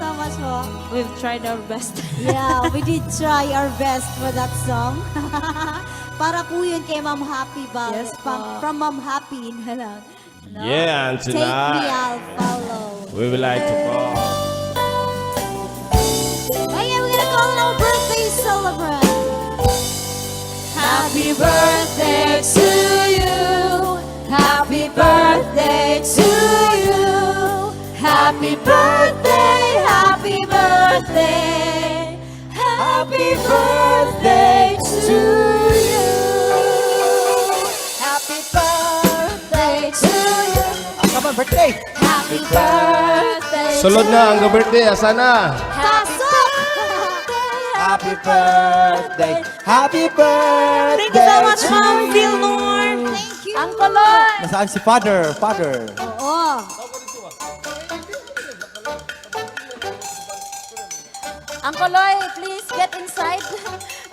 so much po. We've tried our best. Yeah, we did try our best for that song. Para po yun kay Ma'am Happy ba? Yes po. From Ma'am Happy na lang. No? Yeah, and Take Me, tonight, I'll Follow. We would like to call. Okay, we're gonna call our birthday celebrant. Happy birthday to you. Happy birthday to you. Happy birthday, happy birthday. Happy birthday to you. Happy birthday to you. Asa man birthday? Happy birthday. Sulod na ang birthday, asa na? Pasok! Happy birthday. Happy birthday. Thank you so much, to Ma'am you. Philnor. Thank you. Uncle Lloyd. Nasaan si Father? Father. Oo. Uncle Lloyd, please get inside.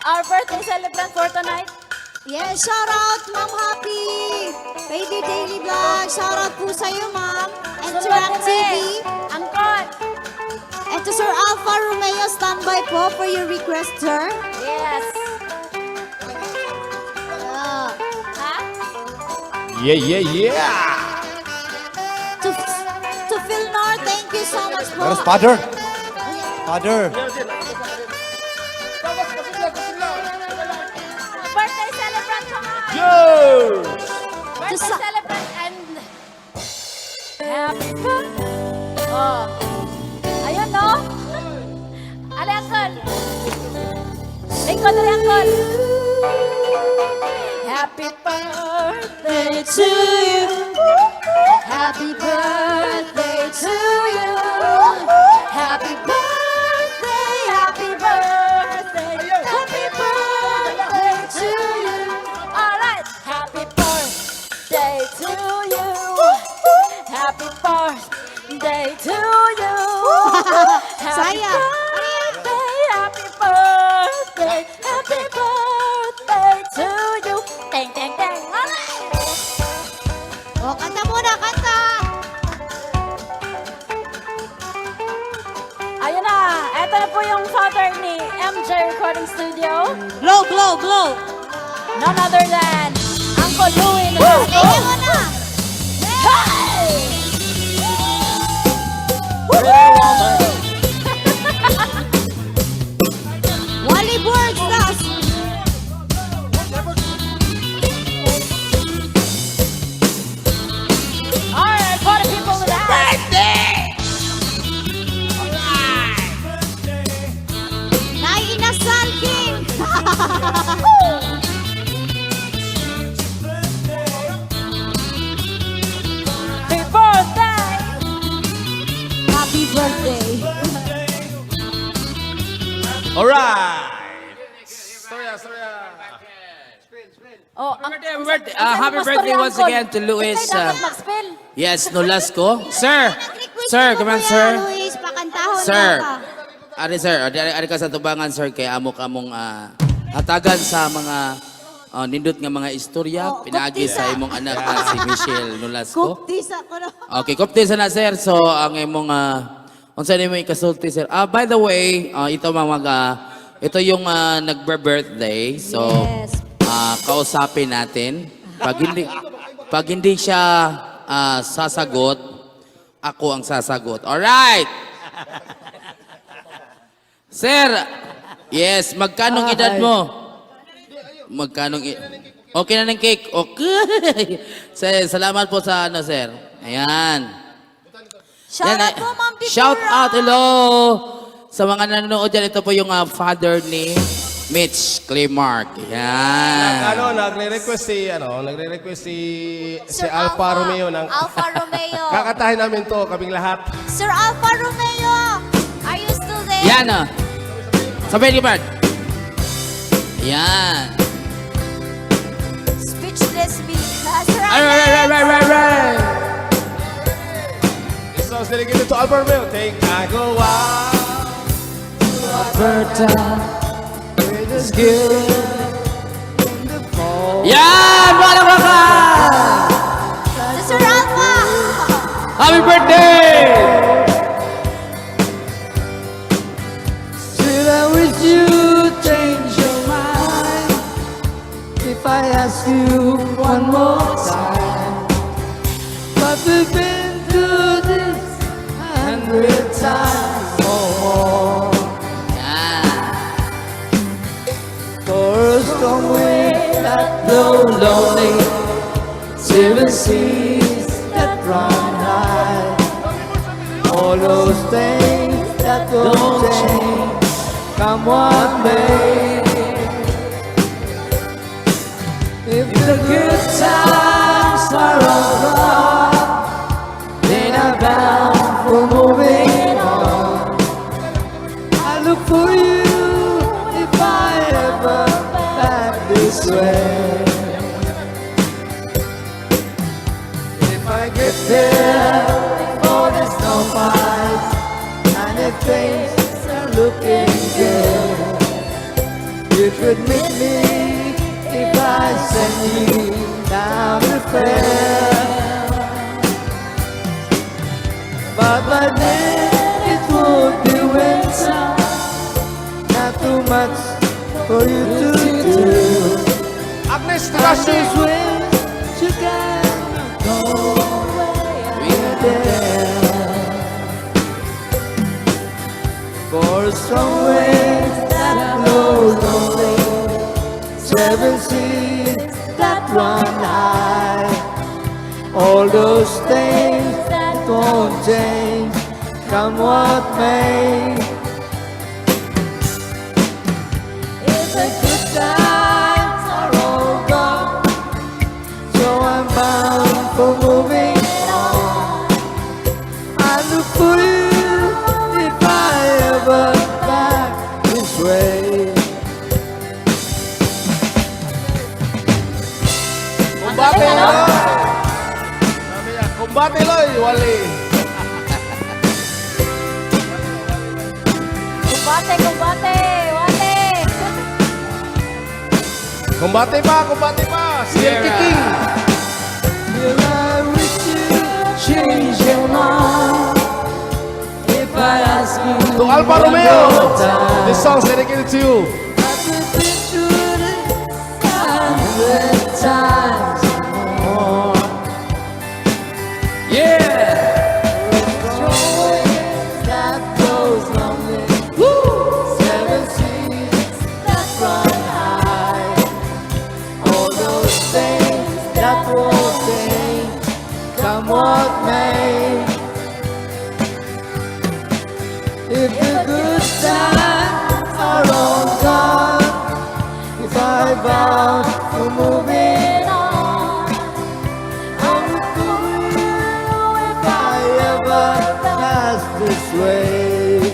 Our birthday celebrant for tonight. Yes, shout out, Ma'am Happy! Baby Daily Vlog, shout out po sa'yo, Ma'am. And to Sulod Rock din TV. eh. Uncle. And to Sir Alpha Romeo, standby po for your request, sir. Yes. Yeah. Ha? Yeah! To Philnor, thank you so much po. Where's Father? Father. Birthday celebrant, come on. Yo! Birthday celebrant and happy birthday. Oh. Ayun, no? Ale, Uncle. Lingkod rin, Uncle. Happy birthday to you. Happy birthday to you. Happy birthday, happy birthday, happy birthday to you. All right. Happy birthday to you. Happy birthday to you. Happy Sayang. Birthday, happy birthday, happy birthday to you. Teng, teng, teng. All right. O, kanta muna, kanta! Ayun na. Ito na po yung father ni MJ Recording Studio. Blow, blow, blow! None other than Uncle Louie Nolasco. Kaya mo na! Hey! Wally Borgs, das! All right, party people in the house. Naiinasal, King! Happy birthday! Happy birthday! Alright! Storya, storya. Oh, ang, Happy birthday, happy birthday once again to Luis. Ika'y dapat mag-spell. Yes, Nolasco. Sir, Nag-request sir, ko, come on, Kuya sir. Luis, pakantahon Sir. na ka. Ari sir, ari, ari ka sa tubangan, sir, kay amo kamong hatagan sa mga nindot nga mga istorya Oh, pinaagi kuptisa. sa imong anak na si Michelle Nolasco. Kuptisa ko na. Okay, kuptisa na, sir. So ang imong unsa nimo ikasulti, sir? Ah, by the way, ito mga ito yung nagbe-birthday. So Yes. Kausapin natin. Pag hindi siya sasagot, ako ang sasagot. All right. Sir, yes, magkanong edad mo? Magkanong Okay na ng cake. Okay. Sir, salamat po sa ano, sir. Ayan. Shout Yan, out eh, po, Ma'am Pipura. Shout out, hello. Sa mga nanonood dyan, ito po yung father ni Mitch Claymark. Yan. Ano, nagre-request si, ano, nagre-request si, si Sir Alfa Romeo ng Alfa Romeo. Kakantahin namin to, kaming lahat. Sir Alfa Romeo, are you still there? Yan, ah. Sabihin ko, Bart. Yan. Speechless me. Sir Ay, Alex. right. This song's dedicated to Alfa Romeo. Take I go out to Alberta with the skill in the fall. Yan! Palakpakan! To Sir Alfa. Happy birthday! I ask you one more time. But we've been through this 100 times or more. Yan. For a strong wind that blow lonely, seven seas that run high. All those things that don't change, come what may. If the good times are over, then I'm bound for moving on. I look for you if I ever back this way. If I get there before the snow flies, and if things are looking good, you could meet me if I send you down the fair. But by then it would be winter, not too much for you to do. Agnes And Tigashi! this wind you can go there. For a strong wind that blows lonely, seven seas that run high. All those things that won't change, come what may. If the good times are all gone, so I'm bound for moving on. I look for you if I ever back this way. Kumbate, Loy! Sabi niya, kumbate, Loy! Wali! Kumbate, kumbate! Wale! Kumbate pa! Kumbate pa! Still kicking! Will I wish you change your mind if I ask you To Alfa Romeo! This song's dedicated to you. I've been through this 100 times or more. Yeah! That blows lonely, seven seas that run high. All those things that won't change, come what may. If the good times are all gone, if I vow to move it on, I would do if I ever pass this way.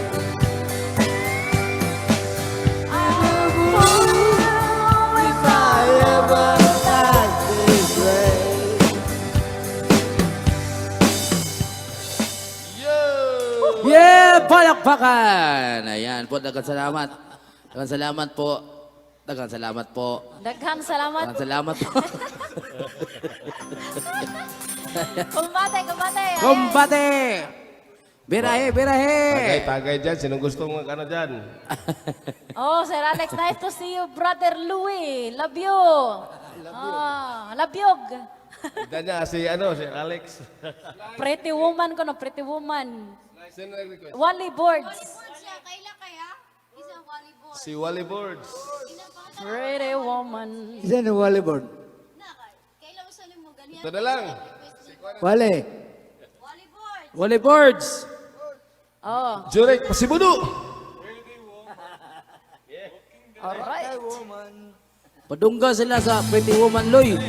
I will move if I ever pass this way. Yeah! Palakpakan! Ayan po, daghang salamat. Daghang salamat po. Daghang salamat po. Daghang salamat. Daghang salamat po. Kumbate, kumbate! Ayan. Kumbate! Birahe, birahe! Tagay, tagay dyan. Sinong gusto mong ano dyan? Oh, Sir Alex, nice to see you, Brother Louie. Love you. Ah, labyog. Diyan niya, si ano, si Alex. Pretty woman ko no, pretty woman. Sino nag-request? Wally boards. Siya, kaila kaya? Isa volleyball. Si Wally Boards. Pretty woman. Isa na volleyball. Na, kaila usa nimo ganyan. Ito na lang. Wale. Volleyball. Wally boards! Oh, Jurek Pasibudo! alright. Padungga sila sa Pretty Woman, Loy.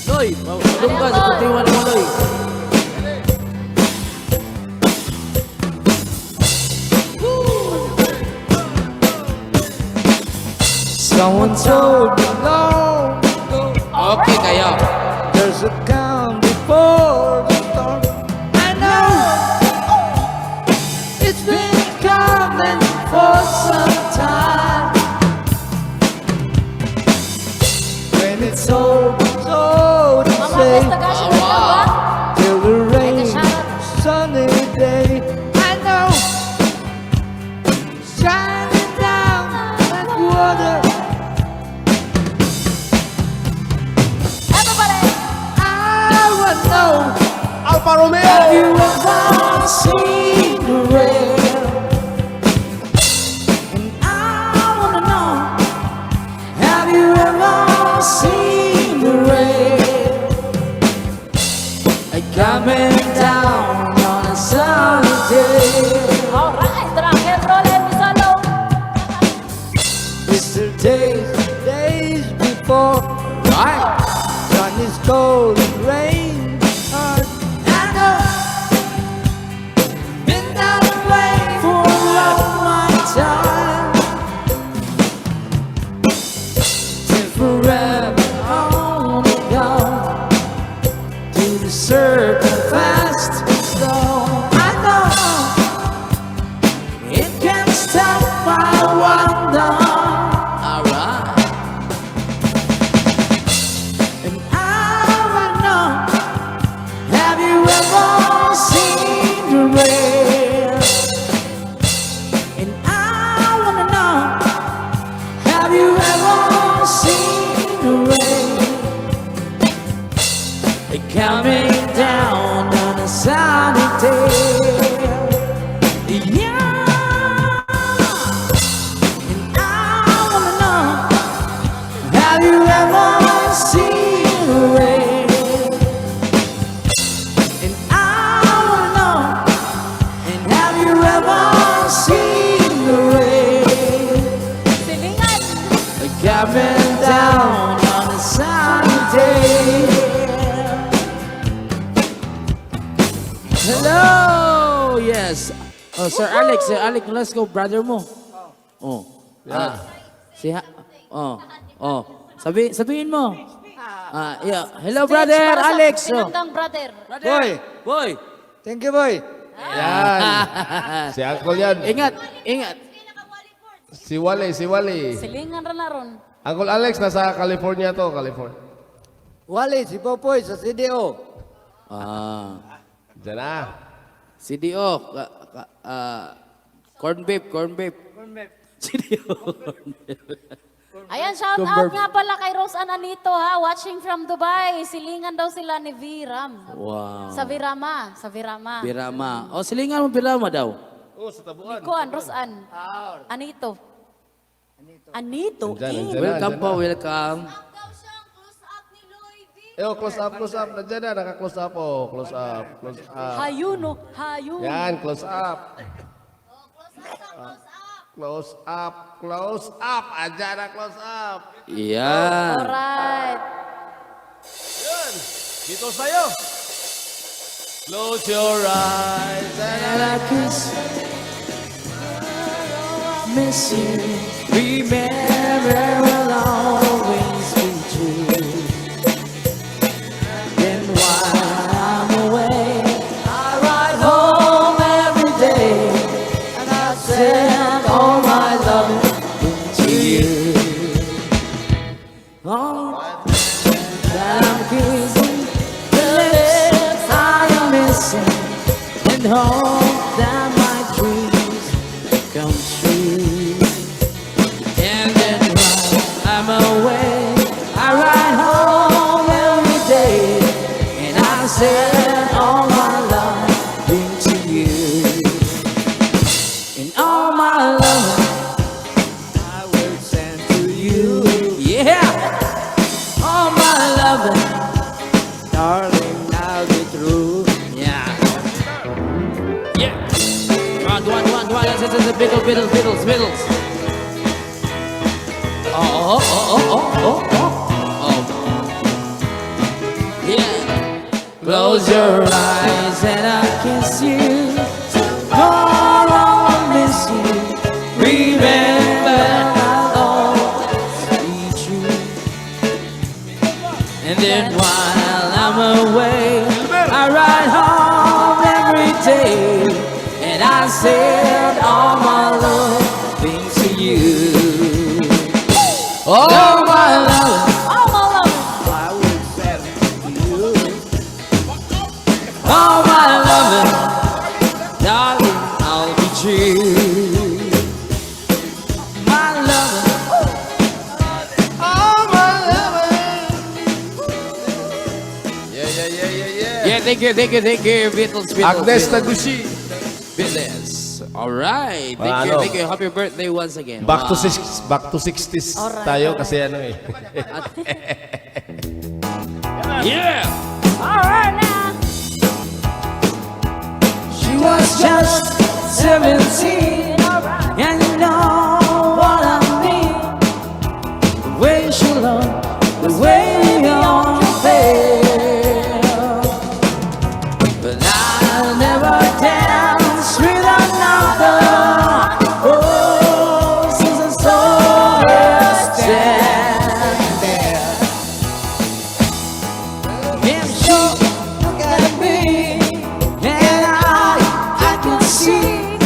Loy, padungga sa Pretty Woman, Loy. Someone told me long ago Okay kayo. there's a calm before the storm. I know it's been coming for some time. When it's over, so to Mama say, Pesta Gashi, welcome ba? till the rain, Mega sunny day. I know, shining down like water. Yeah. And I wanna know, have you ever seen the rain? And I wanna know, and have you ever seen the rain? Silingan. Coming down on a sunny day. Hello! Yes. Oh, Sir Alex, Sir Alex, let's go, brother mo. Oh. Ah, si ha oh. Oh. Sabihin mo. Ah, yeah. Hello, brother Stage para sa Alex. Oh. Tinandang brother. Brother. Boy. Boy. Thank you, boy. Yan. Si Uncle yan. Ingat, ingat. Si Wally, si Wally. Silingan ra na ron. Uncle Alex, nasa California to, California. Wally, si Popoy sa CDO. Ah. Diyan na. CDO, corn beef, corn beef. CDO, corn beef. Ayan, shout out nga pala kay Rose Ann Anito ha, watching from Dubai. Silingan daw sila ni Viram. Wow. Sa Virama, sa Virama. Birama. Oh, silingan mo Birama daw. Oh, sa tabuan. Kuan, Rose Ann. Anito. Anito. Nandyan, Eh. nandyan na, Welcome nandyan po, na. welcome. Eh, oh, close up, close up. Nandiyan na, naka-close up, oh. Close up, close up. Hayuno, hayuno. Yan, close up. Close up, close up. Andiyan na, close up. Yeah. Alright. Yun. Dito sa'yo. Close your eyes and I kiss, miss you. Remember, will always be true. Then while I'm away, I ride home every day, and I send all my love to you. Oh, that I'm kissing the lips I am missing, and hope that my dreams come true. And then while I'm away, I ride home every day, and I send all my love to you. And all my love I will send to you. Yeah, all my love, Darling, I'll be true. Yeah. One, one, one, one. Yes, yes, yes. Beatles, Beatles, Beatles, Beatles. Oh. Yeah. Close your eyes and I kiss you. Tomorrow I'll miss you. Remember I'll always be true. And then while I'm away, I ride home every day. And I send all my love to you. All my love, Oh, my love. I will send to you. All my loving, darling, I'll be true. My loving, All my loving. Yeah. Yeah, thank you, thank you, thank you, Beatles, Beatles, Agnes Beatles. Taguchi. Beatles. All right, thank you, Ano? thank you. Happy birthday once again. Back to Wow. six, back to 60s Alright, tayo alright. kasi ano eh. Yeah. Alright na. She was just 17, and you know what I mean. The way she loved, the way we all felt. But I'll never dance with another. Oh, since I saw her stand there. And she looked at me, and I can see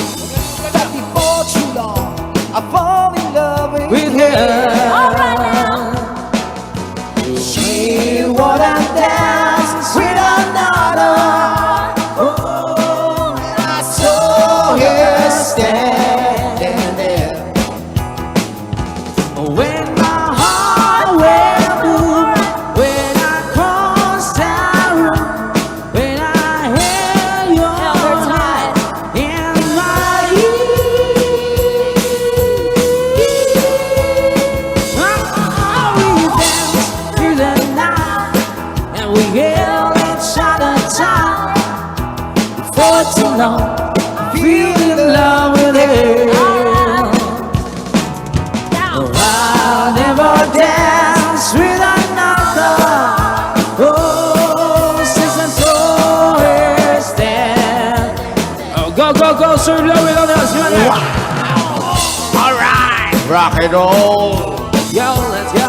Rock and roll. Yo, let's go.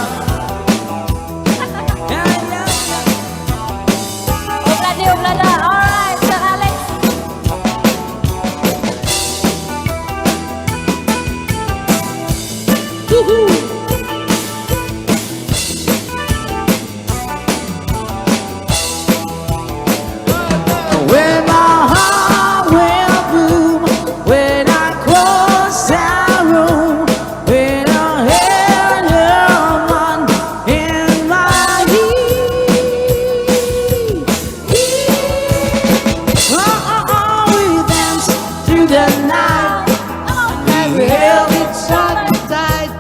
Yeah. Obladi, oblada. Alright, Sir Alex. When my heart will bloom, when I cross that room, when I hear your man in my ear. Oh, we dance through the night. We held each other tight.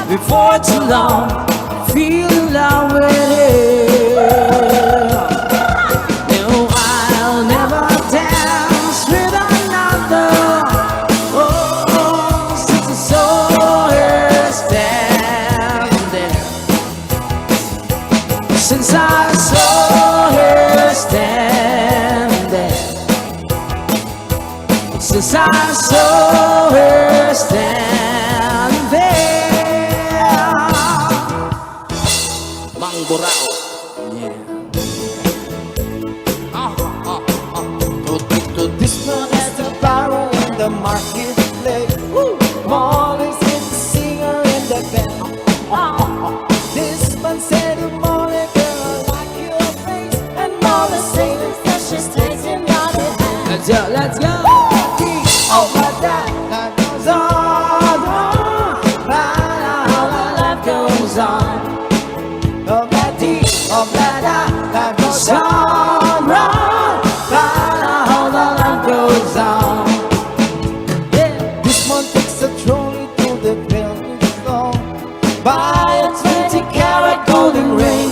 Before too long, feel in love with him. No, I'll never dance with another. Oh, since I saw her standing there. Since I saw her standing there. Since I saw her standing there. Mangburao. Yeah. This one is the barrel in the marketplace. Molly's is the singer in the band. This one said to Molly, girl, I like your face. And Molly said that she's taking out her hand. Let's go, let's go. Oh, my dad, life goes on. La, la, la, Life goes on. Oh, la, dee, oh, la, da, life goes on. On, round, round, the life goes on. Yeah. This one takes a trolley to the building store. Buy a 20 karat golden ring.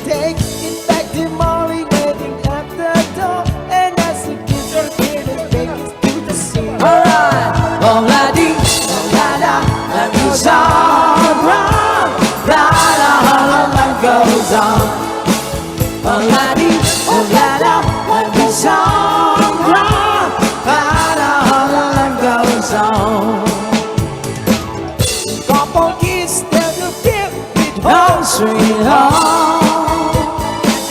Takes it back to Molly waiting at the door. And as he gives her his babies to the sea. Alright. Oh, la dee, oh, la da, life goes on, round, round, life goes on. Oh, la dee, oh, la da, life goes on, round, round, life goes on. Couple kids that will give it Home sweet home.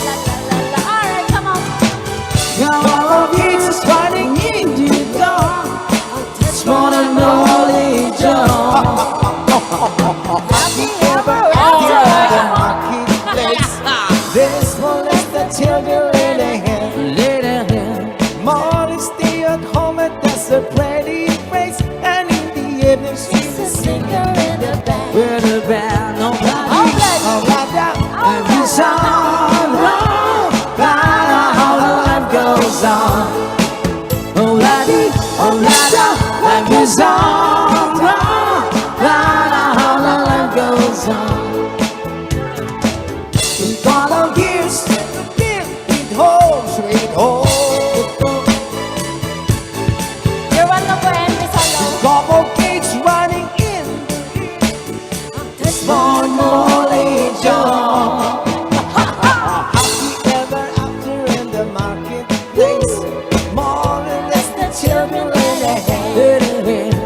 La, la, la, la. Alright, come on. Now all of is running in the dark. Just wanna know John. Happy ever the after. marketplace. This one lets the children lay their hand. Little hand. Molly stay at home and that's a pretty face. And in the evening she's She's a singer in the band. With a band, nobody. Obladi. Oh, la, da, And it's on, round, round, life goes on. Oh, la dee, oh, la da, life goes on, round, round, life goes on. In all of years, give it home, sweet home. You're welcome po, Henry Salo. Couple kids running in. This one Molly John. Happy ever after in the marketplace. Molly lets the children lay their hand. Little hand.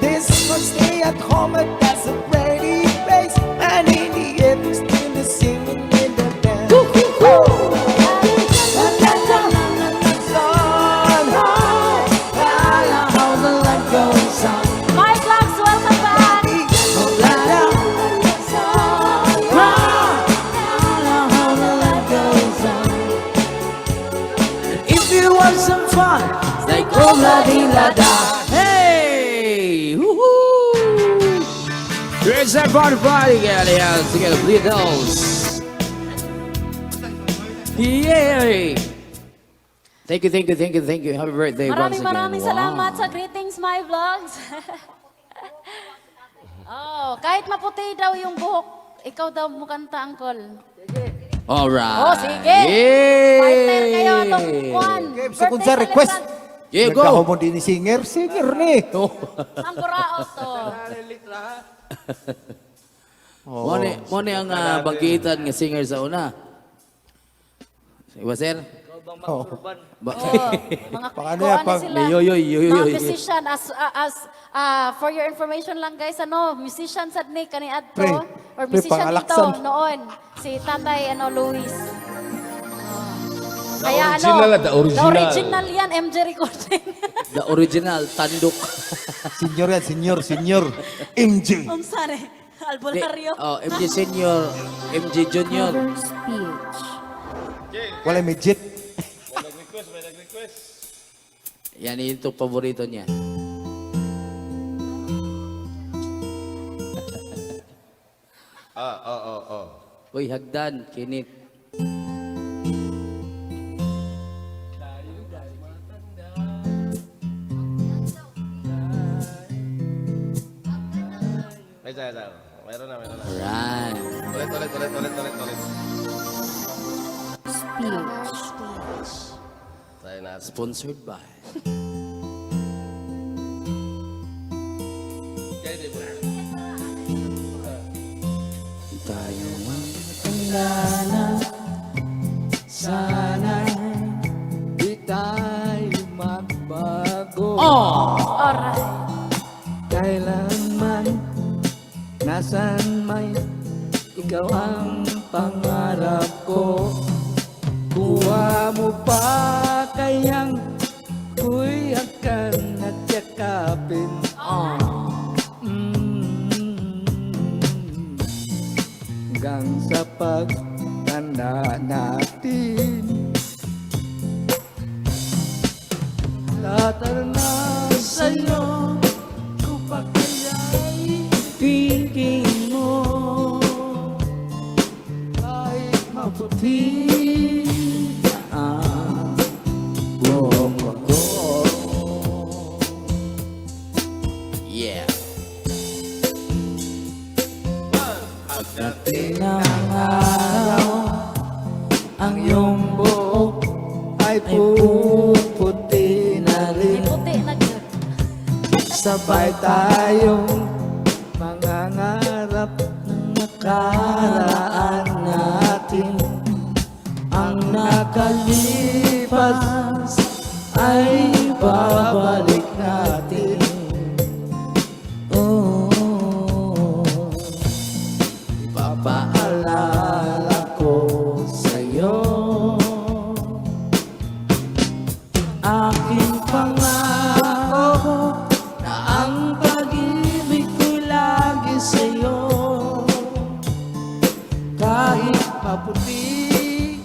This one stay at home and that's a pretty face. And in the evening, still the singing in the band. My vlogs, welcome back. If you want some fun, like oh la di la da. Hey! Woohoo! Here's that party party, get here together, Beatles. Yay! Thank you, thank you, thank you, thank you. Happy birthday once Maraming again. maraming Wow. salamat sa greetings, my vlogs. Oh, kahit maputi daw yung buhok, ikaw daw mukanta, uncle. All right. Oh, sige. Yay! Partner kayo atong kwan. Okay, so kung sa request, Yeah, go. Nagkahumon din ni singer, singer ni. Ang buraot to. Mo ni ang banggitan nga singer sa una. Iwa sir? Oh. Oo, mga Pang ano kung yan, ano pang- sila. May yoyoy, yoyoy. Mga musician as for your information lang, guys, ano, musician sad ni kani adto Pre, or pre, musician dito pangalaksan. noon si Tatay ano Luis. The original, ano, the original. The original yan, MJ Recording. The original, tandok. Senior yan, senior, senior. MJ. Unsa ni? Albularyo. Oh, MJ Senior, MJ Junior. Covers PH. Wala midget. May nag-request, may nag-request. Yan ito paborito niya. Ah, oo. Uy, hagdan, kinit. Ay, tayo, tayo. Meron na, meron na. Alright. Ulit, ulit, ulit, ulit, ulit, ulit. PH. Tayo natin. Sponsored by. Tayo ang matanda na. Sana di tayo magbago. Oh! Alright. Kailanman, nasan may ikaw ang pangarap ko. Kuha mo pa kayang kuyakan at yakapin. Hanggang sa pagtanda natin. Tatarna sa'yo ko pa kaya'y pigin mo. Kahit maputi na ang buhok ko. Yeah. Pagdating ng araw, ang iyong buhok ay puputi na May rin. puti na gyud. Sabay tayong mangangarap ng nakaraan natin. Ang nakalipas ay babalik natin. Oh, Ipapaalala ko sa'yo aking pangako na ang pag-ibig ko'y lagi sa'yo. Kahit maputi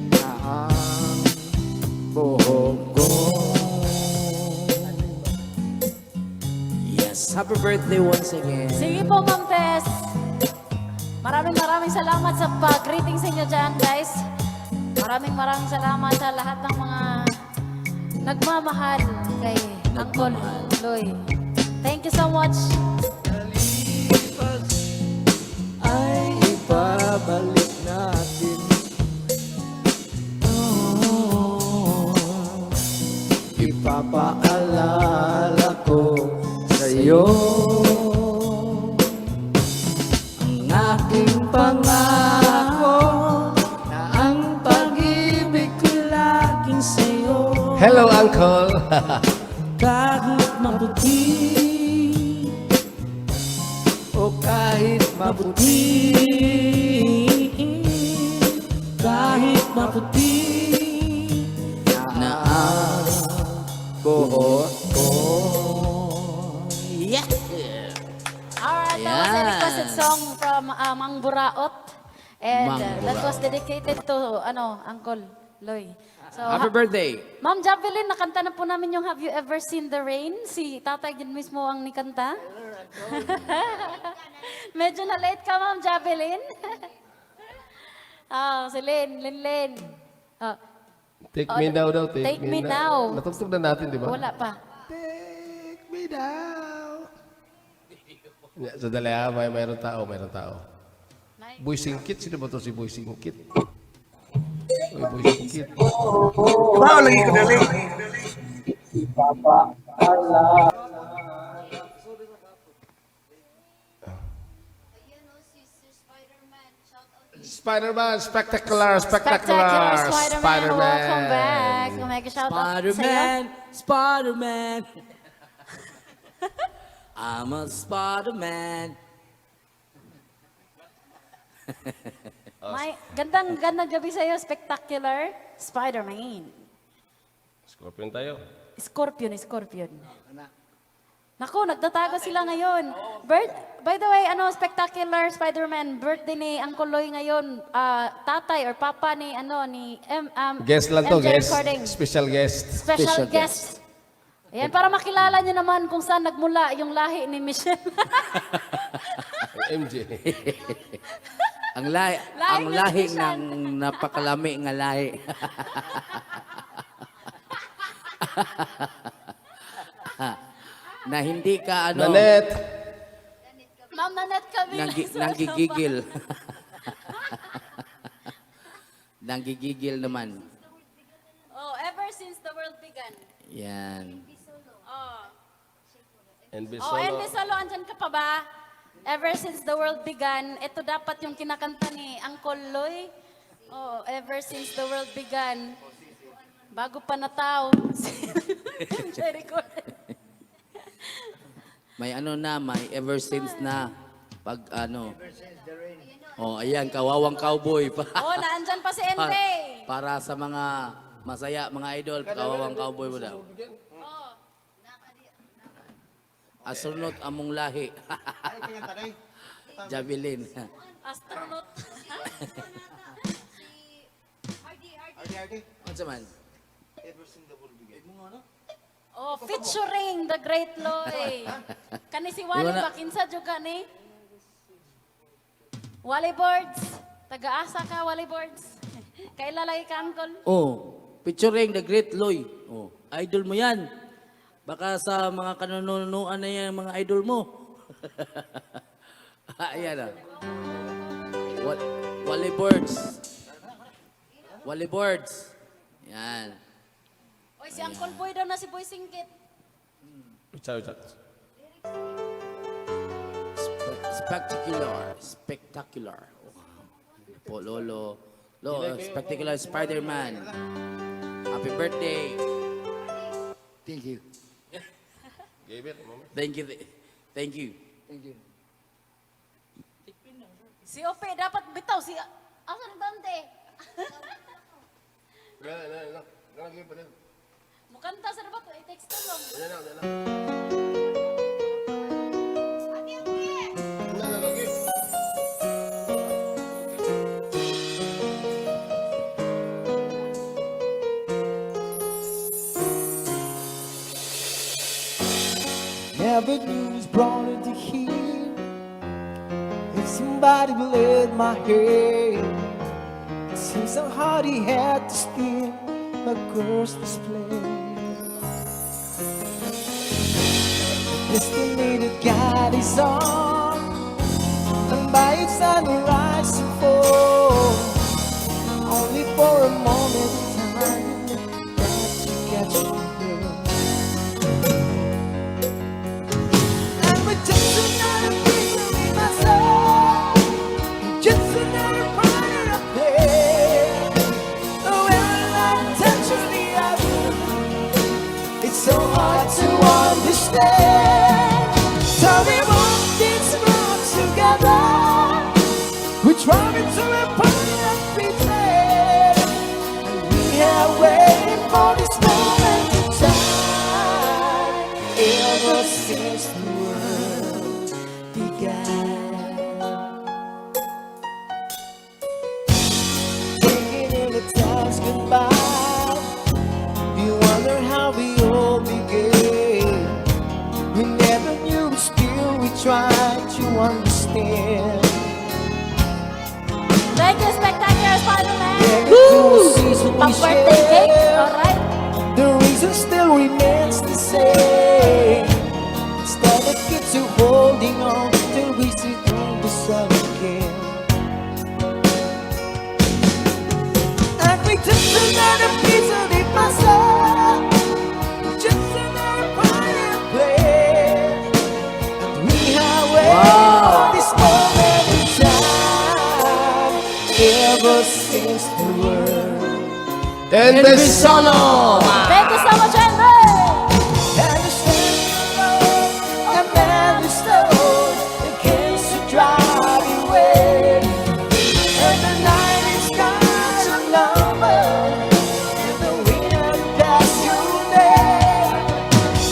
na ang buhok ko. Yes, happy birthday once again. Sige po, Ma'am Tess. Maraming maraming salamat sa pag-greeting sa inyo dyan, guys. Maraming maraming salamat sa lahat ng mga nagmamahal kay Uncle Loy. Thank you so much. Lipas ay ibabalik natin. Oh, ipapaalala ko sa'yo ang aking pangako na ang pag-ibig ko Laging sa'yo, Hello, Uncle. kahit maputi, o kahit maputi maputi, kahit maputi, na ang buhok ko. Yeah! Alright, that was a Ayan. requested song from Mang Buraot. And Mang that was Buraot. dedicated to ano, Uncle Loy. So, Happy birthday! Ma'am Javelin, nakanta na po namin yung Have You Ever Seen the Rain? Si tatay din mismo ang nikanta. Medyo na late ka, Ma'am Javelin. Ah, si Lynn, Lynn, Lynn. Ah, Take me now daw. Take, Take me now. Natugtog na natin, di ba? Wala pa. Take me now. Yeah, sandali ha, may mayroon tao, mayroon tao. Boy Singkit, sino ba to si Boy Singkit? Uy, Boy Singkit. Spider-Man, spectacular, spectacular, Spectacular Spider-Man. Spider-Man. Welcome back. Mega shout out sa'yo. Spider-Man, Spider-Man. I'm a Spider-Man. May gandang gandang gabi sa'yo, Spectacular Spider-Man. Scorpion tayo. Scorpion, Scorpion. Naku, nagtatago sila ngayon. By the way, ano, Spectacular Spider-Man, birthday ni Uncle Loy ngayon, ah, tatay or papa ni, ano, ni M, Guest lang to, MJ guest. Recording. Special guest. Special Special guest. Ayan, para makilala niyo naman kung saan nagmula yung lahi ni Michelle. MJ. Ang lahi, Lahi ang ng lahi Michelle. ng napakalami nga lahi. Na hindi ka ano, Nanette. Ma'am Nanette kami. Nanggigigil. Nanggigigil naman. Oh, ever since the world began. Yan. Oh. NB Oh, Solo. NB Solo, andyan ka pa ba? Ever since the world began, ito dapat yung kinakanta ni Uncle Loy. Oh, ever since the world began. Bago pa nataw. MJ Recording. May ano na, may ever since na pag ano. Oh, ayan, kawawang cowboy. Oh, naandyan pa si MJ. Para sa mga masaya, mga idol, kawawang cowboy mo daw. Astronaut among lahi. Javelin. Astronaut. Ano man? Oh, featuring the great Loy. Kani si Wally ba? Kinsa jud ka ni? Wally Boards. Taga-asa ka, Wally Boards. Kaila lagi ka, Uncle? Oh, featuring the great Loy. Oh, idol mo yan. Baka sa mga kanononoan na yan, mga idol mo. Ayan ah. Wally Birds. Wally Birds. Yan. Oy, si Uncle Boy daw na si Boy Singkit. Ciao, ciao. Spectacular. Spectacular. Wow. Po, Lolo. Lo, spectacular Spider-Man. Happy birthday. Thank you. Gabriel, moment. Thank you. Thank you. Thank you. Si Ope, dapat bitaw. Si... Asa ni Dante? Wala, wala, wala. Wala, wala, wala. Mukanta sa dapat. I-text to lang. Wala, wala, wala. Wala, wala, okay. Never knew was brought into here. If somebody bled my hair, it seems so hard he had to steal my girl's display. Destiny that God is on, and by its sunrise and fall, only for a moment in time that you catch me, girl. And with just another piece of my soul, just another part of pain. When life touches the other, it's so hard to understand. So we walk this road together. We try to a point of pretend, and we have waited for this moment in time ever since the world began. Taking in the times gone by, you wonder how we all began. We never knew, but still we tried to understand. Thank you, Spectacular Spider-Man. Woo! Season we Pang-birthday cake. share. Alright. The reason still remains the same. It's dedicated to holding on till we see through the sun again. And we just another piece of the puzzle, just another part of play. And we have waited for this moment in time. And NB Solo. Thank you so much, Henry! And the stand alone, and then the stone that came to drive away. And the night is got a number, and the winner pass you name.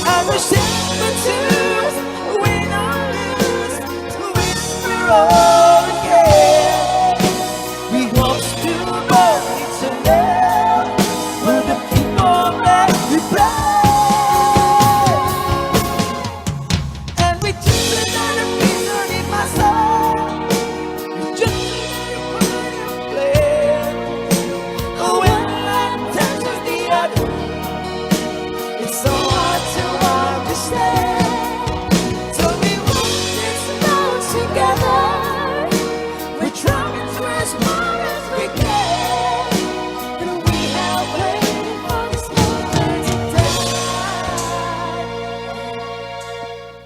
And the simple twos, win or lose, to whisper all again. We hope to go eternal with the people that we play. And we just another piece in my soul. It's just another part of play. Oh, when life touches the other, it's so hard to understand. So we walk this road together. We're trying to as far as we can. And we have waited for this moment to die.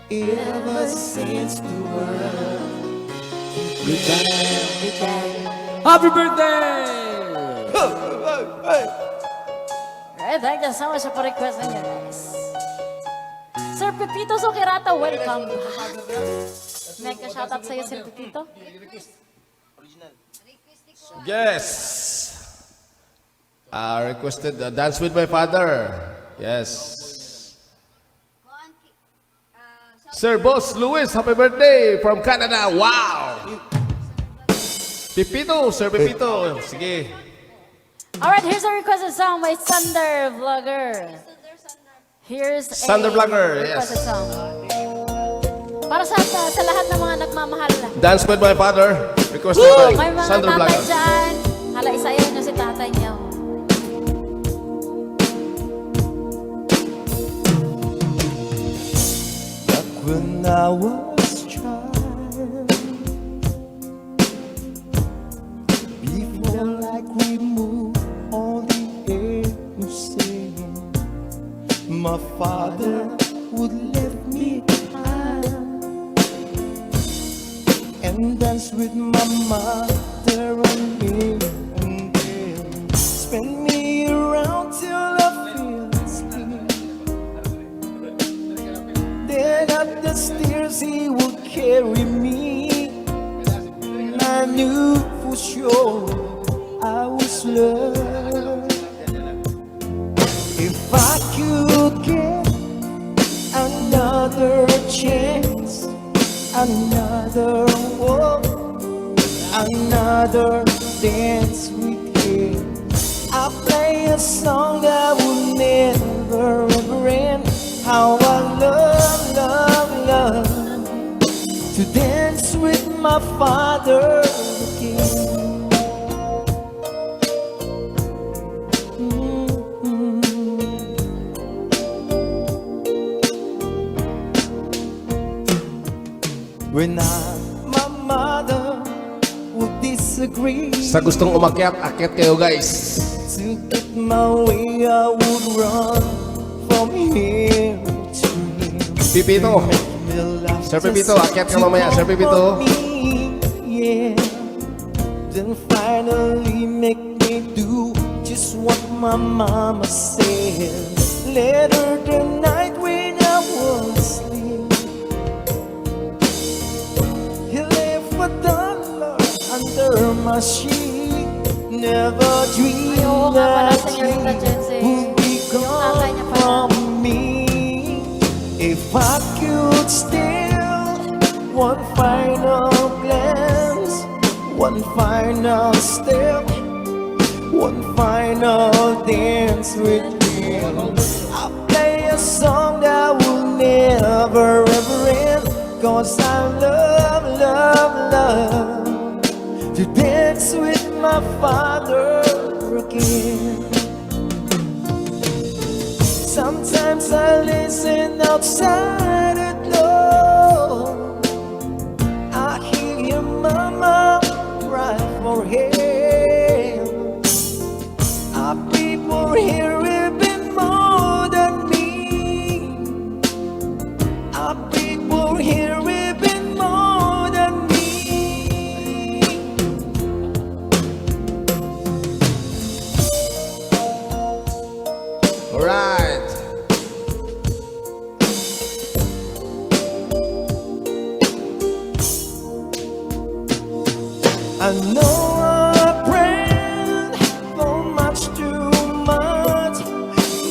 Ever since the world began. Happy birthday! Alright, thank you so much sa pa-request ninyo, guys. Sir Pepito Sukirata, welcome back. Mega shoutout sa'yo, Sir Pepito. Yes. Requested Dance with My Father. Yes. Sir Boss Lewis, happy birthday from Canada. Wow! Pipito, Sir Pipito. Sige. Alright, here's a requested song by Thunder Vlogger. Here's a Thunder Vlogger, yes. requested song. Para sa lahat ng mga nagmamahal. Dance with My Father. Requested by May mga Thunder tatay Vlogger. Dyan. Hala, isayaw niyo si tatay niyo. Back when I was child, before like remove all the innocence, my father would lift me high and dance with my mother and me, and then spin me around till I feel asleep. Then up the stairs he would carry me. And I knew for sure I was loved. If I could get another chance, another walk, another dance with him, I play a song that will never ever end. How I love, love, love to dance with my father again. When I, my mother would disagree. Sa gustong umakyat, akyat kayo, guys. To get my way, I would run from here to here. Pipito. Sir Pepito, akyat ka mamaya, Sir Pepito. Yeah. Then finally make me do just what my mama said. Later the night when I was asleep, he left $1 under my sheet. Never dreamed Ay, oo nga pala, that Senyorita he Jency. would be Yung tatay gone niya pala. from me. If I could steal one final glance, one final step, one final dance with him, I'll play a song that will never ever end. 'Cause I love, love, love to dance with my father again. Sometimes I listen outside the door. I hear your mama cry for him. Our people here even more than me. Our people here even more than me. I know I prayed for much too much,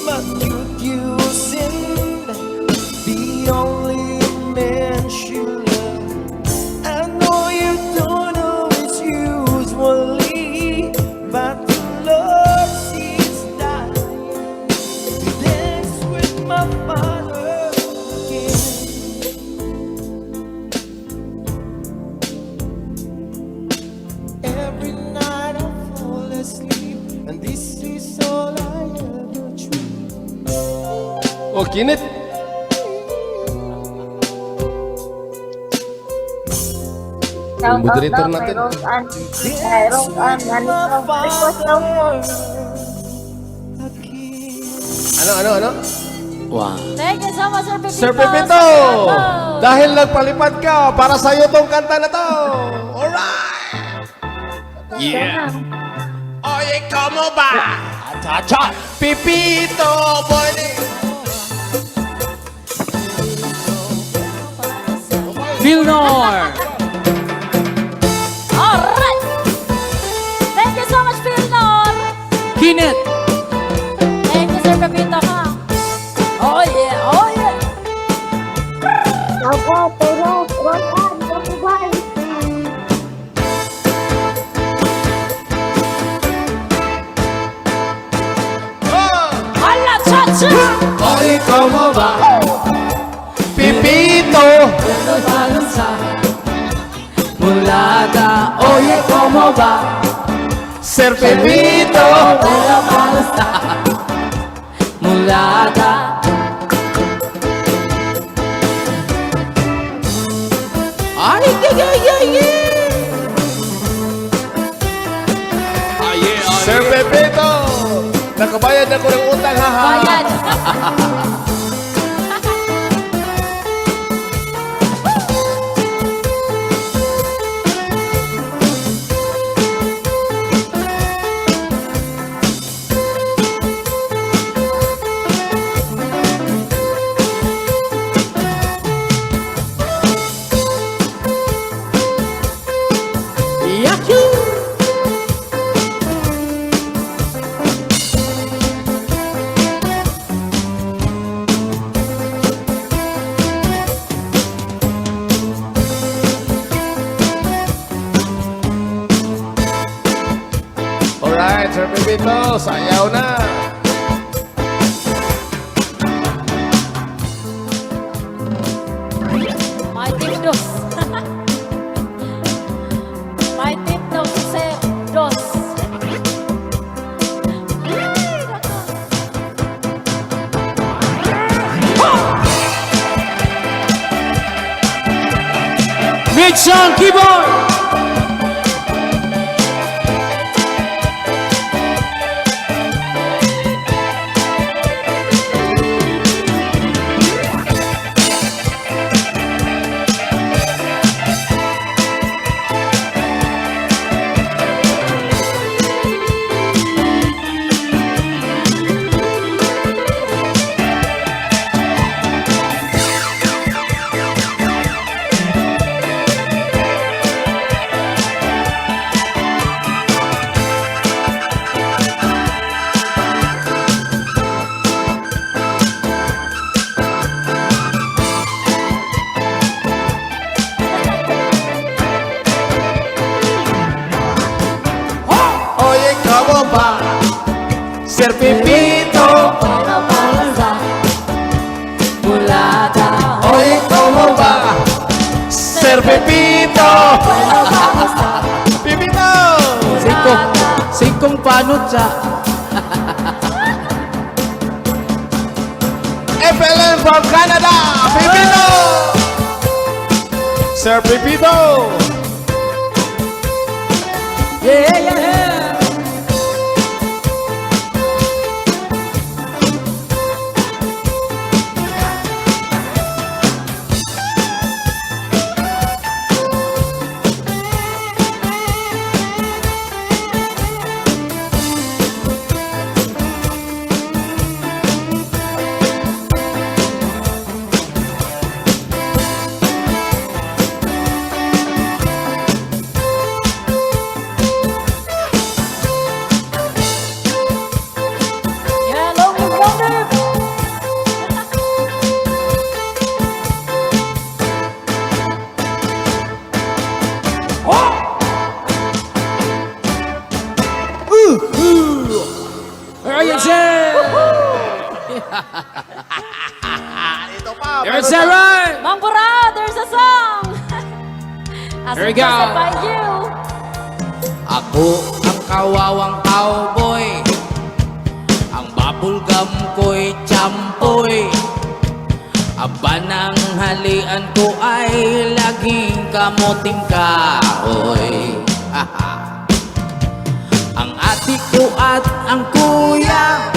but could you send the only man she loved? I know you don't know it's usually, but the Lord sees dying to dance with my father again. Every night I fall asleep, and this is all I ever dream. Oh, Kinit. Shout out Moderator daw kay natin. Rose Ann. Kay Rose Ann, With ganito. my Request daw po. father again. Ano, ano, ano? Wow. Thank you so much, Sir Pepito. Sir Pepito! Salamat. Dahil nagpalipad ka, para sa'yo tong kanta na to! Alright! Yeah. Oye, ¿cómo va? Cha-cha! Pipito, boy! Philnor! Alright! Thank you so much, Philnor. Kinit! Thank you, Sir Pepito, ha? Oh, yeah. Oh, yeah. Shout out kay Rose Ann, Kapubay. Hala, cha-cha! Oye, ¿cómo va? Pipito! Mulata, oye, ¿cómo va? Sir Pepito! Mulata. Ay, ay, ay, ay, ay. Sir Pepito! Nakabayad ako ng utang, ha ha! Bayad. Yahoo! Alright, Sir Pepito, sayaw na! My tip dos. My tip daw si Sir Dos. Ay, nako. Mitch on keyboard! Oye, ¿cómo va? Sir Pepito! Mulata. Oye, ¿cómo va? Sir Pepito! Pepito! Singkong, singkong panot siya. FLN from Canada! Pepito! Sir Pepito! Yeah, yeah, yeah. Alright! Mang Burao, there's a song! As Here we go. requested by you. Ako ang kawawang cowboy. Ang bubblegum ko'y champoy. Ang pananghalian ko ay laging kamuting kahoy. Ang ate ko at ang kuya,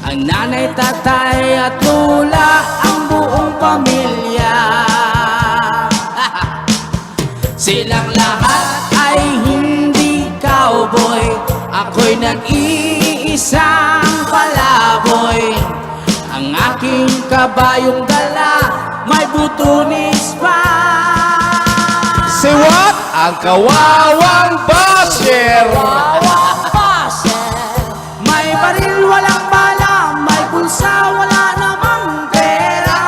ang nanay, tatay at lola, ang buong pamilya, silang lahat ay hindi cowboy. Ako'y nag-iisang palaboy. Ang aking kabayong dala, may butunis pa. Say what? Ang kawawang basher! Kawawang basher. May baril, walang bala. May bulsa, wala namang pera.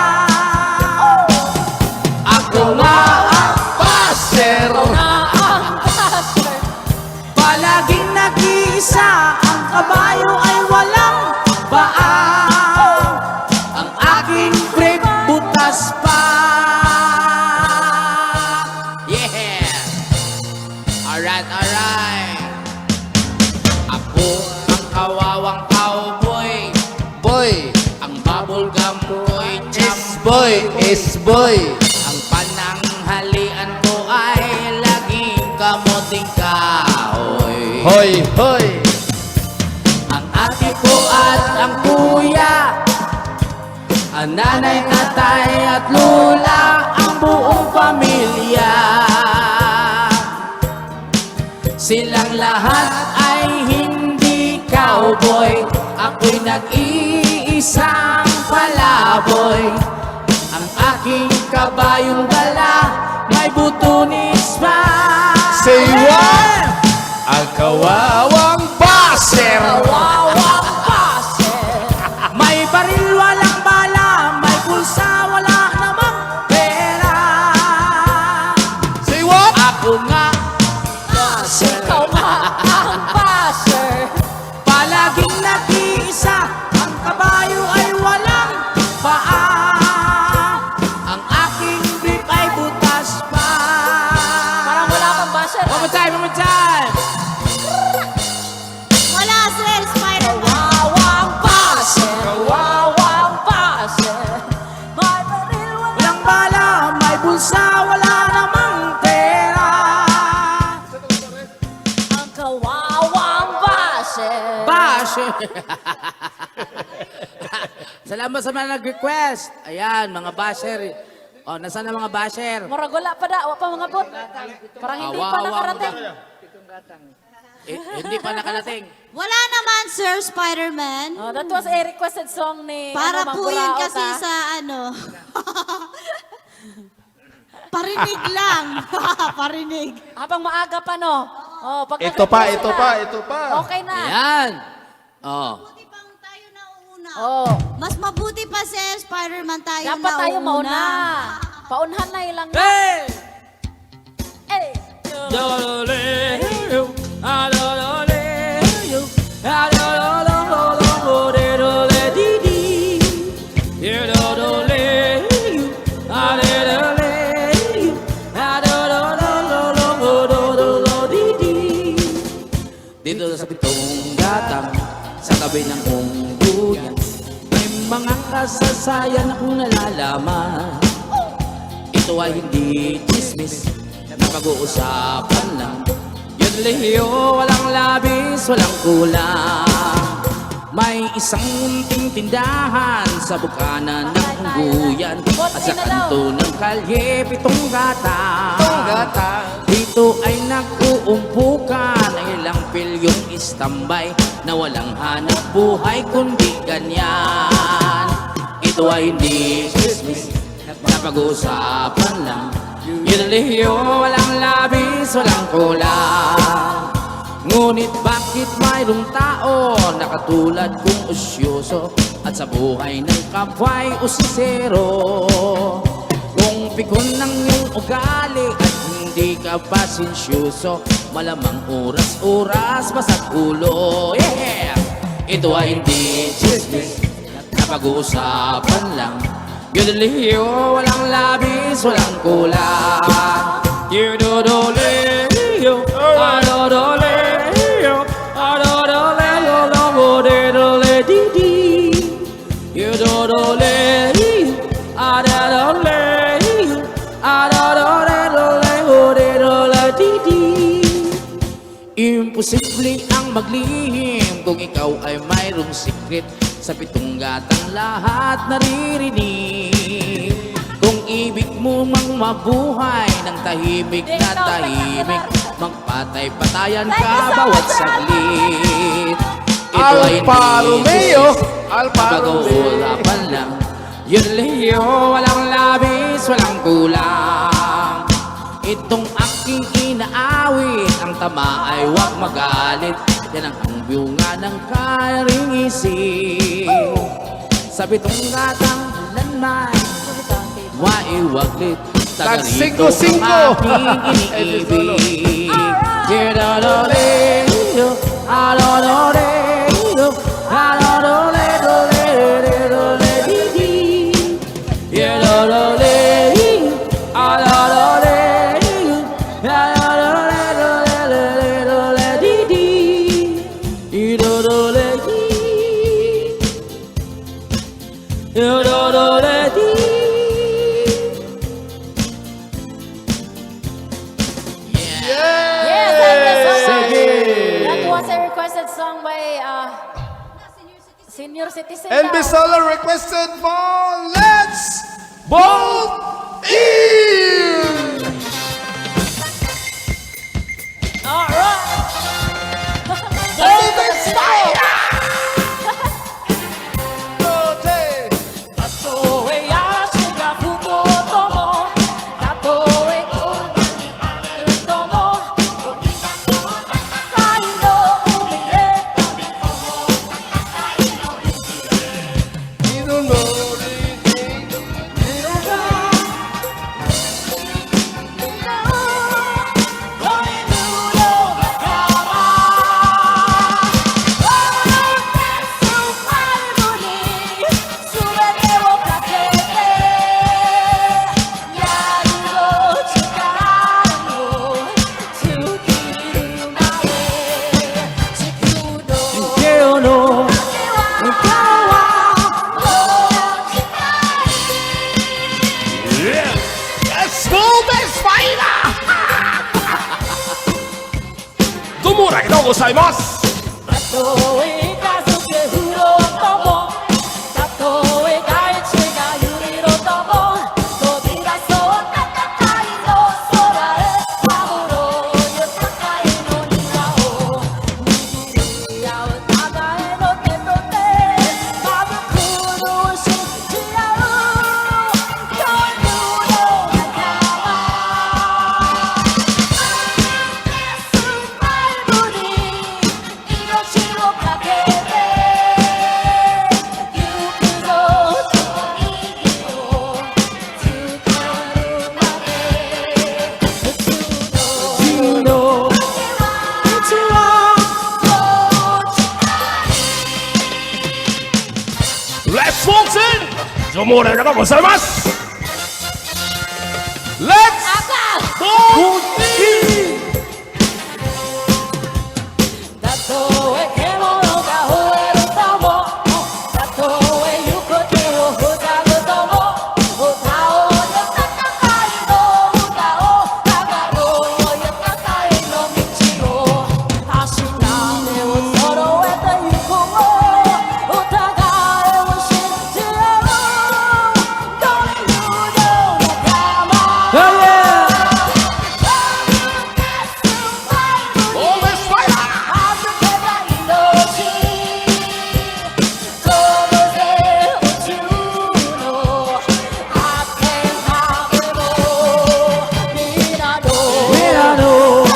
Ako nga ang Basher! Na ang basher. palaging nag-iisa. Ang kabayo ay walang paa. Ang aking brief, butas pa. Yeah! Alright. Ako ang kawawang cowboy. Boy! Ang bubblegum ko'y Is champ. boy! Is boy! Ang pananghalian ko ay laging kamuting kahoy. Hoy! Hoy! Ang ate ko at ang kuya, ang nanay, tatay at lola, ang buong pamilya, silang lahat ay hindi cowboy. Ako'y nag-iisang palaboy. Ang aking kabayong dala, may butunis pa. Say what? Ang kawawang basher! Kawawang basher. May baril, walang bala. May bulsa, wala namang pera. Say what? Ako nga, Ikaw nga ang basher. palaging nag-iisa. Ang kabayo ay walang paa. Ang aking brief ay butas pa. Parang wala pang basher. One more time, one more time! Wala, sir. Spider-Man. Kawawang basher. Kawawang basher. May baril, walang Walang bala, may bulsa, wala namang pera. Ang kawawang basher. Basher! Salamat sa mga nag-request. Ayan, mga basher. O, nasaan ang mga basher? Murag wala pa da, wa pa mga bot. Parang hindi pa Awa, awa, nakarating. Eh, hindi pa nakarating. Wala naman, Sir Spider-Man. Oh, that was a requested song ni Para ano, Mang po yun Buraot, kasi ah. sa ano. Parinig lang. Parinig. Habang maaga pa, no? Oh, pag Ito pa, nag-request ito na, pa, ito pa. Okay na. Ayan. Oh. Mabuti pang tayo nauuna. Oh. Mas mabuti pa, Sir Spider-Man, tayo Dapat tayo nauuna. mauna. Paunhan na ilang. Hey! Eh. Do-do-le-yo, ah, do-do-le-yo, ah, do-do-do-do-do-do-le-di-di. Yeah, do-do-le-yo, ah, le-do-le-yo, ah, do-do-do-do-do-do-do-di-di. Dito sa pitong gatang, sa tabi ng ungguyan, may mga kasasayan akong nalalaman. Ito ay hindi chismis na pag-uusapan lang. Yun liyo, walang labis, walang kulang. May isang munting tindahan sa bukana ng ungguyan at sa kanto ng kalye, pitong gata. Dito ay nag-uumpukan ng ilang pilyong istambay na walang hanap buhay kundi ganyan. Ito ay hindi chismis na pag-uusapan lang. Yun liyo, walang labis, walang kulang. Ngunit bakit mayroong tao na katulad kong osyoso at sa buhay ng kapwa'y usisero? Kung pikon ng iyong ugali at hindi ka pasensyoso, malamang oras-oras basag ulo. Yeah! Ito ay hindi chismis na pag-uusapan lang. Yodeliyo, walang labis, walang kulang. Yododoleo, adodoleo, adodoleo, lomodedole, di di. Yododoleo, adodoleo, adodoleo, di di. Imposible ang maglihim kung ikaw ay mayroong secret. Sa pitong gatang lahat naririnig. Kung ibig mo mang mabuhay ng tahimik na tahimik, magpatay-patayan Thank ka you so bawat much, Sir Alpha. saglit. Ito ay Alfa hindi Romeo. Alfa Romeo. pag-uusapan lang. Yun liyo, walang labis, walang kulang. Itong aking inaawit, ang tama ay huwag magalit. Yan ang bunga ng karing isip. Sa pitong gatang lanmay, waiwaglit. Taga Tag rito singko, ang singko. aking iniibig. Yododoleo, adodoleo, adodoleo, di di. Yododoleo, adodoleo, adodoleo, di di. Yododoleo, yododoleo, di. Yes, thank you so much. Sige. That was a requested song by senior citizen NB daw. Solar requested for Let's Bolt In! Alright! Golden Smile! たとえ足が不幸ともたとえこんなにあるとも海の海へ。 You don't know 恋の仲間に全てをかけてやるぞ力を尽きるまで地球の Yo no. 果ては Let's go, Fire! どうもありがとうございます。たとえ家族不老ともたとえ大地が揺れろとも飛び出そう戦いの空へ守ろうよ高いの庭を握り合う互いの手と手まぶく信じ合う恋の仲間スマイルに命をかけてゆくぞ息をつかるまで宇宙の You know. 果ては Let's waltz in! どうもありがとうございます。Let's go in! たとえ獣が吠えるともたとえ行く手を塞ぐとも歌おうよ戦いの歌を上がろうよ戦いの道を足並みを揃えてゆこうお互いを信じ合う恋の仲間 Oh yeah! Always fire! 預けた命飛ぶぜ宇宙の果てまでもみんなの Milano. もう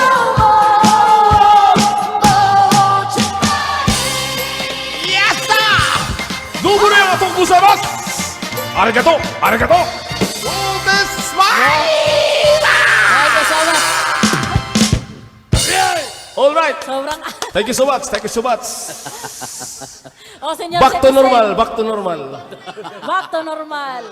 Yes! どうもありがとうございます。ありがとう、ありがとう。Golden Smile! Thank you so much. All right. Sobrang Thank you so much. Thank you so much. Oh, senior Back to citizen. normal. Back to normal. Back to normal.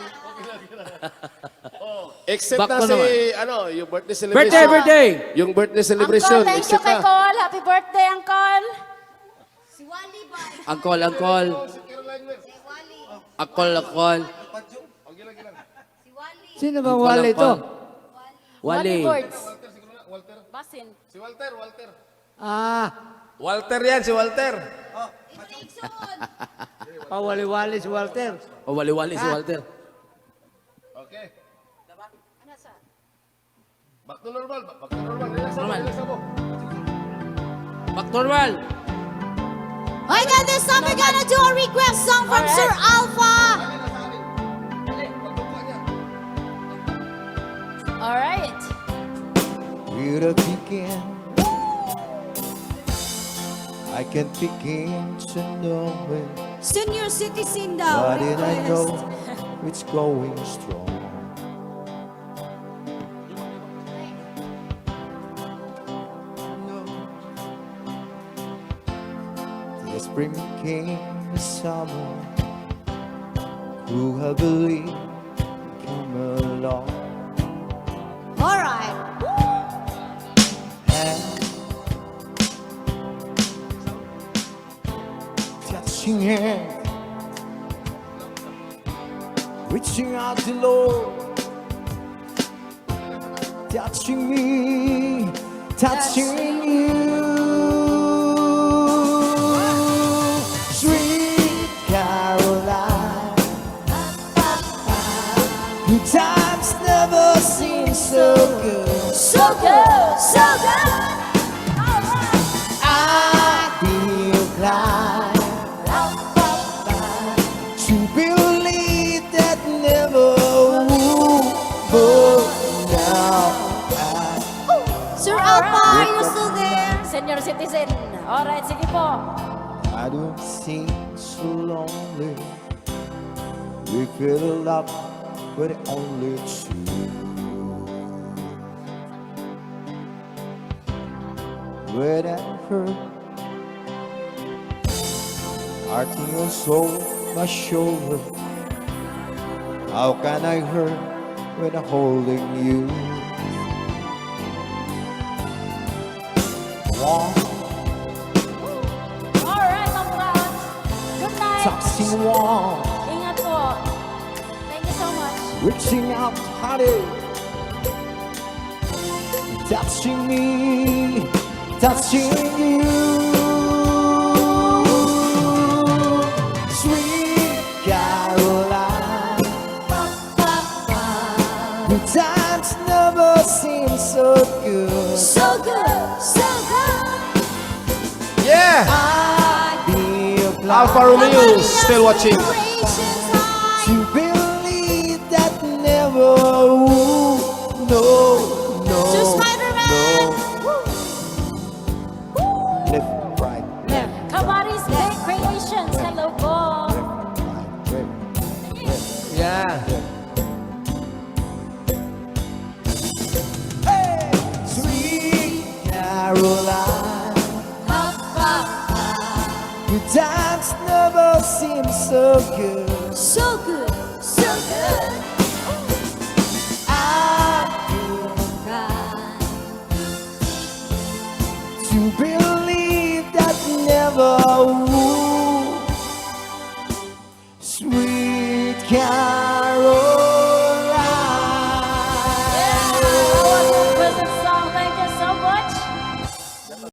Except Back na to si, naman. Ano, yung birthday celebration. Birthday, birthday! Yung birthday celebration, Uncle, thank you except kay na. Cole. Happy birthday, Uncle. Si Wally ba? Uncle, uncle. Si Wally. Uncle, uncle. Si Wally. Sino bang Uncle, wali ito? uncle. Wali. Words. Basin. Si Walter, Walter. Ah, Walter yan, si Walter. Igsoon. pawali-wali si Walter. O, wali-wali si Walter. Okay. Back to normal, back to normal. Relax mo, Normal. relax mo. Back to normal. Okay, guys, this time we're gonna do a request song from Alright. Sir Alpha. Alright. Where to begin? I can't begin to know it. Senior citizen daw. But did I know Request. it's going strong? No. The spring came, the summer. Who have believed come along? Alright. Hand touching hand, reaching out to Lord, touching me, touching you, sweet Caroline. Good times never seem so good. So good. So good. I feel glad to believe that never would, but now Sir Alpha, are you still there? Senior citizen. Alright, sige po. I don't seem so lonely. We feel love, but only two. When I hurt, heart in your soul, my shoulder. How can I hurt when I'm holding you? One Alright, Ma'am Raj. Good night. touching one, Ingat po. Thank you so much. reaching out, honey, touching me, touching you, sweet Caroline. The times never seem so good. So good. So good. Yeah! I feel blind Alfa Romeo, still watching. Celebrations high. to believe that never would. No, no, Sir Spider-Man. no. Left, right, Left. Kamaris Bay Creations. Hello po. left, right, left. Yeah. Sweet Caroline, good times never seem so good. So good. So good. I feel to believe that never would. Sweet Caroline.